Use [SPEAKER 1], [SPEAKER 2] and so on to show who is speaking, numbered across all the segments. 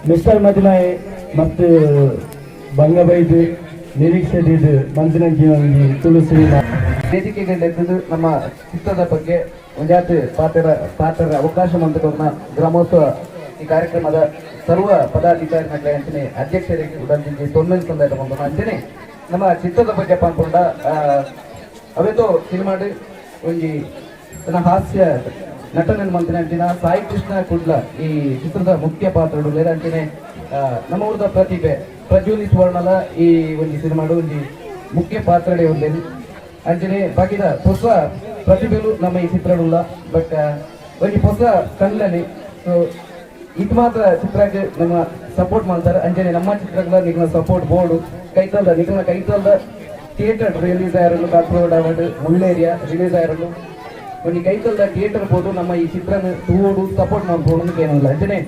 [SPEAKER 1] Mister ಮದಿಮಾಯೆ ಮತ್ತು ಬಂಗಬೈದು ನಿರೀಕ್ಷೆ ದೀದ್ ಮಂದಿನಂಚಿನ ಒಂಜಿ ತುಳು ಸಿನಿಮಾ.
[SPEAKER 2] ವೇದಿಕೆಗಳೆದ್ದು ನಮ್ಮ ಚಿತ್ರದ ಬಗ್ಗೆ ಒಂಜಾತ್ ಪಾತ್ರ ಪಾತ್ರ ಅವಕಾಶ ಮಂತುಕೊರ್ನ ಗ್ರಾಮೋತ್ಸವ ಈ ಕಾರ್ಯಕ್ರಮದ ಸರ್ವ ಪದಾಧಿಕಾರಿ ಅಂಚನೆ ಅಧ್ಯಕ್ಷರಿಗೆ ಉಡಲ್ದಿಂಜಿ ಸೊಲ್ಮೆನ್ ಸಂದಾಯ ಬಂದ. ಅಂಚನೆ ನಮ್ಮ ಚಿತ್ರದ ಬಗ್ಗೆ ಪನ್ಪುಂಡ, ಅವೇತೋ ಸಿನಿಮಾಡ್ ಒಂಜಿ ತನ್ನ ಹಾಸ್ಯ ನಟನೆ ಮಂತಿನ ಅಂಚಿನ ಸಾಯಿ ಕೃಷ್ಣ ಕುಡ್ಲ ಈ ಚಿತ್ರದ ಮುಖ್ಯ ಪಾತ್ರಡು. ಅಂಚನೆ ನಮ್ಮ ಊರದ ಪ್ರತಿಭೆ ಪ್ರಜ್ವಲಿ ಸುವರ್ಣಲ ಈ ಒಂಜಿ ಸಿನಿಮಾಡು ಒಂಜಿ ಮುಖ್ಯ ಪಾತ್ರಡೆ ಉಲ್ಲೇನು. ಅಂಚನೆ ಬಾಕಿದ ಹೊಸ ಪ್ರತಿಭೆಲು ನಮ್ಮ ಈ ಚಿತ್ರಡುಲ್ಲ, ಬಟ್ ಒಂಜಿ ಹೊಸ ಕಣ್ಣಲ್ಲಿ. ಸೊ ಇದು ಮಾತ್ರ ಚಿತ್ರಕ್ಕೆ ನಮ್ಮ ಸಪೋರ್ಟ್ ಮಾಡ್ತಾರೆ. ಅಂಚನೆ ನಮ್ಮ ಚಿತ್ರಗಳ ನಿಗ್ನ ಸಪೋರ್ಟ್ ಬೋರ್ಡು ಕೈತಲ್ದ ನಿಗ್ನ ಕೈತಲ್ದ ಥಿಯೇಟರ್ ರಿಲೀಸ್ ಆಯಿರಲು, ಕಾಸರಗೋಡು ಆವಡ್, ಮುಳ್ಳೇರಿಯಾ ರಿಲೀಸ್ ಆಯಿರಲು, ಒಂಜಿ ಕೈತಲ್ದ ಥಿಯೇಟರ್ ಪೋದು ನಮ್ಮ ಈ ಚಿತ್ರನ ತೂವೋಡು, ಸಪೋರ್ಟ್ ಮಾಡ್ಬೋದು ಏನಿಲ್ಲ. ಅಂಚನೆ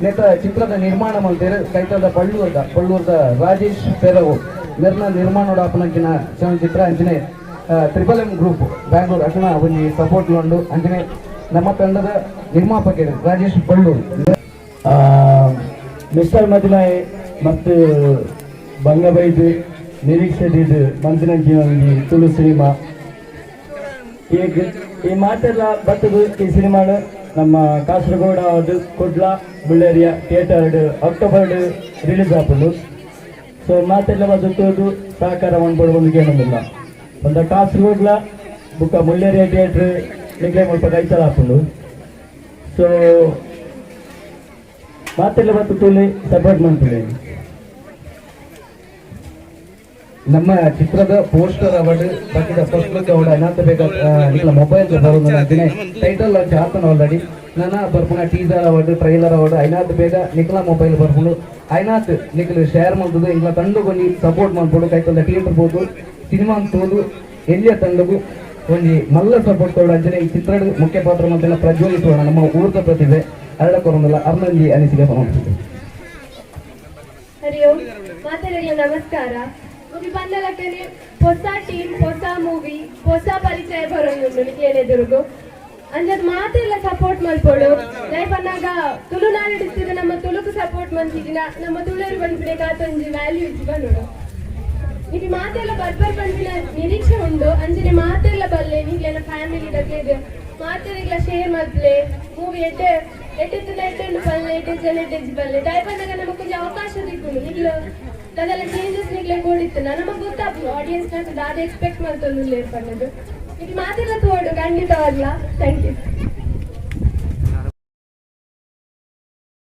[SPEAKER 2] ನೇತ ಚಿತ್ರದ ನಿರ್ಮಾಣ ಮಲ್ತೇರು ಕೈತಲ್ದ ಬಳ್ಳೂರ್ದ ಬಳ್ಳೂರ್ದ ರಾಜೇಶ್ ಪೆರವು ಮೆರ್ನ ನಿರ್ಮಾಣ ಆಪನಂಚಿನ ಚಲನಚಿತ್ರ. ಅಂಚನೆ ಟ್ರಿಪಲ್ ಎಂ ಗ್ರೂಪ್ ಬ್ಯಾಂಗ್ಳೂರ್ ಅಶನ ಒಂಜಿ ಸಪೋರ್ಟ್ ಉಂಡು. ಅಂಚನೆ ನಮ್ಮ ತಂಡದ ನಿರ್ಮಾಪಕರು ರಾಜೇಶ್ ಬಳ್ಳೂರ್.
[SPEAKER 1] ಮಿಸ್ಟರ್ ಮದಿಮಾಯೆ ಮತ್ತು ಬಂಗಬೈದು ನಿರೀಕ್ಷೆ ದೀದ್ ಮಂದಿನಂಚಿನ ಒಂಜಿ ತುಳು ಸಿನಿಮಾ. ಈ ಈ ಮಾತೆಲ್ಲ ಬತ್ತದು ಈ ಸಿನಿಮಾನು ನಮ್ಮ ಕಾಸರಗೋಡ ಅದು ಕುಡ್ಲ, ಬುಳ್ಳೇರಿಯ ಥಿಯೇಟರ್ ಅಕ್ಟೋಬರ್ ರಿಲೀಸ್ ಆಪುಂಡು. ಸೊ ಮಾತೆಲ್ಲ ಬದ್ದು ತೂದು ಸಹಕಾರ ಮನ್ಪೊಡು ಒಂದು ಏನೊಂದಿಲ್ಲ. ಒಂದು ಕಾಸರಗೋಡ್ಲ ಬುಕ್ಕ ಮುಳ್ಳೇರಿಯ ಥಿಯೇಟರ್ ನಿಗ್ಲೆ ಮುಲ್ಪ ಕೈತಲ ಆಪುಂಡು. ಸೊ ಮಾತೆಲ್ಲ ಬತ್ತು ತೂಲಿ, ಸಪೋರ್ಟ್ ಮನ್ಪುಲೆ.
[SPEAKER 2] ನಮ್ಮ ಚಿತ್ರದ ಪೋಸ್ಟರ್ ಅವಾರ್ಡ್, ಬಾಕಿದ ಫಸ್ಟ್ ಲುಕ್ ಅವಾರ್ಡ್ ಅನಾಥ ಬೇಗ ನಿಕ್ಲ ಮೊಬೈಲ್ ಬರೋದು. ಅಂಚನೆ ಟೈಟಲ್ ಲಾಂಚ್ ಆತನ ಆಲ್ರೆಡಿ. ನನ್ನ ಬರ್ಪುನ ಟೀಸರ್ ಅವಾರ್ಡ್, ಟ್ರೈಲರ್ ಅವಾರ್ಡ್ ಐನಾತ್ ಬೇಗ ನಿಕ್ಲ ಮೊಬೈಲ್ ಬರ್ಪುಂಡು. ಐನಾತ್ ನಿಕ್ಲು ಶೇರ್ ಮಲ್ತದು ಇಂಗ್ಲ ತಂಡಗ್ ಒಂಜಿ ಸಪೋರ್ಟ್ ಮಲ್ಪೊಡು. ಕೈತಲ್ದ ಥಿಯೇಟರ್ ಪೋದು ಸಿನಿಮಾ ತೋದು ಎಲ್ಲಿಯ ತಂಡಗು ಒಂಜಿ ಮಲ್ಲ ಸಪೋರ್ಟ್ ಕೊಡು. ಅಂಚನೆ ಈ ಚಿತ್ರದ ಮುಖ್ಯ ಪಾತ್ರ ಮಂತಿನ ಪ್ರಜ್ವಲಿ ಸುವರ್ಣ, ನಮ್ಮ ಊರ್ದ ಪ್ರತಿಭೆ ಅರಳ ಕೊರೊಂದಲ್ಲ ಅರ್ನಂಜಿ ಅನಿಸಿಕೆ ಪನೊಂದು.
[SPEAKER 3] ಹರಿ ಓಂ. ಮಾತೆರೆಗ್ಲ ನಮಸ್ಕಾರ. ಮೂವಿ ಬಂದಲಕ್ಕನೆ ಹೊಸ ಟೀಮ್, ಹೊಸ ಮೂವಿ, ಹೊಸ ಪರಿಚಯ ಬರೋದು ಎದುರುಗು. ಅಂಜದ್ ಮಾತೆಲ್ಲ ಸಪೋರ್ಟ್ ಮಲ್ಪೊಡು. ಲೈಫ್ ಅನ್ನಾಗ ತುಳುನಾಡು ಇತ್ತಿದ ನಮ್ಮ ತುಳುಕು ಸಪೋರ್ಟ್ ಮಂತಿದಿನ ನಮ್ಮ ತುಳುವರು ಬಂದ್ಬಿಡೆ ಕಾತೊಂಜಿ ವ್ಯಾಲ್ಯೂ ಇಜ್ಜಿ ಬಂದೋಡು. ಇದು ಮಾತೆಲ್ಲ ಬರ್ಬರ್ ಬಂದಿನ ನಿರೀಕ್ಷೆ ಉಂಡು. ಅಂಚನೆ ಮಾತೆಲ್ಲ ಬಲ್ಲೆ, ನಿಗ್ಲೆನ ಫ್ಯಾಮಿಲಿ ಬಗ್ಗೆ ಮಾತೆರೆಗ್ಲ ಶೇರ್ ಮಲ್ಪ್ಲೆ. ಮೂವಿ ಎಡ್ಡೆ ಎಡ್ಡೆತ್ತಿನ ಎಡ್ಡೆ ಪಲ್ಲೆ, ಎಡ್ಡೆ ಜನ ಎಡ್ಡೆ ಬಲ್ಲೆ. ದಯ ಬಂದಾಗ ನಮಗೆ ಕೊಂಚ ಅವಕಾಶ ತಿಕ್ಕುಂಡು. ನಿಗ್ಲು ಅದೆಲ್ಲ ಚೇಂಜಸ್ ನಿಗ್ಲೆ ಕೊಡಿತ್ತು ನಮಗೆ ಗೊತ್ತಾಗ್ತದೆ ಆಡಿಯನ್ಸ್ ದಾದ ಎಕ್ಸ್ಪೆಕ್ಟ್ ಮಾಡ್ತೊಂದು ಪನ್ನದು. ಇದು ಮಾತೆಲ್ಲ ತೋಡು ಖಂಡಿತವಾಗ್ಲ. Thank you.